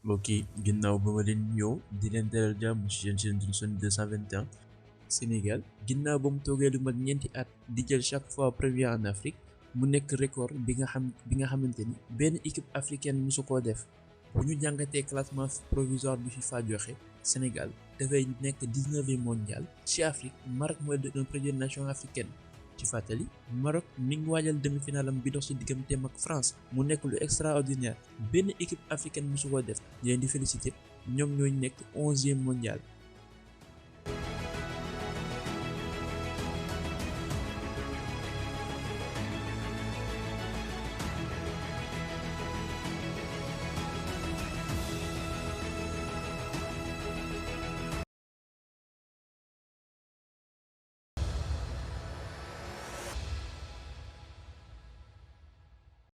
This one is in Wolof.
mbokk yi ginnaaw ba ma leen ñëw di leen dalal jàmm ci seen Vision 221 Sénégal ginnaaw ba mu toogee lu mat ñeenti at di jël chaque fois premier en Afrique mu nekk record bi nga xamante ni benn équipe africaine musu koo def bu ñu jàngatee classement provisoire bi FIFA joxe Sénégal dafay nekk 19e mondial ci Afrique. Maroc mooy doon première nation africaine. ci fàttali Maroc mi ngi waajal demi-finale am bi dox ci digganteem ak France mu nekk lu extraordinaire benn équipe africaine musu ko def. ñu leen di féliciter ñoom ñooy nekk 11e mondial.